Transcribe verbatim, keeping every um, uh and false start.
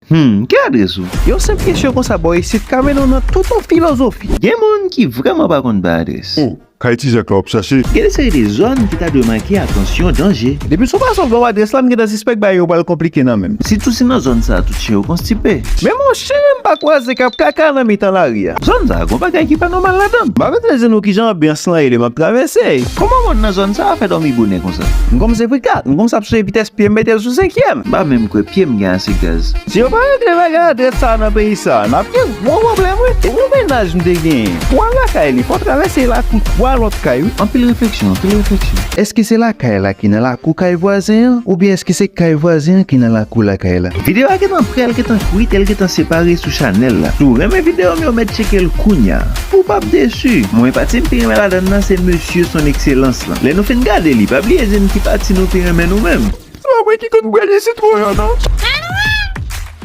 Hmm, ki adrès ou? Yon senp kesyon konsa bò isit ka mennen w nan tout yon filozofi. Gen moun ki vrèman pa konn bay adrès. Oh, kay Ti Zak la w ap chache? Gen de seri de zòn ki ta dwe make atansyon danje. Depi sou pa sot ba w adrès la, m gentan sispèk bagay yo pral konplike nan men m. Sitou si nan zòn sa a tout chen yo konstipe. Men monchè, m pa kwaze kap kaka nan mitan lari a. Zòn sa a gon bagay ki pa nòmal ladan l. M pa bezwen di nou kijan anbyans lan ye lè m ap travèse. Kòman moun nan zòn sa a fè dòmi bonè konsa? M kòmanse frika, m kòmanse ap sonje vitès pye m mete l sou senkyèm. M pa menm kwè pye m gen ase gaz. Si yo pa regle bagay adrès sa a nan peyi sa a, n ap gen gwo pwoblèm wi. Yon gwo mennaj m te genyen. Pou al lakay li, fò w travèse lakou twa lòt kay wi. Anpil refleksyon, anpil refleksyon. Èske se lakay la ki nan lakou kay vwazen an, oubyen èske se kay vwazen an ki nan lakou lakay la? Videyo a gentan prè, l gentan kwit, e l gentan separe sou chanèl la. Si w renmen videyo m yo, mèt tcheke l kounya. Ou p ap desi. Mwen, pati m pi renmen ladan l nan se mesye son ekselans lan. Lè nou fin gade li, pa bliye di n ki pati nou pi renmen nou menm. Se pa mwen ki konn bwè le sitwon an non.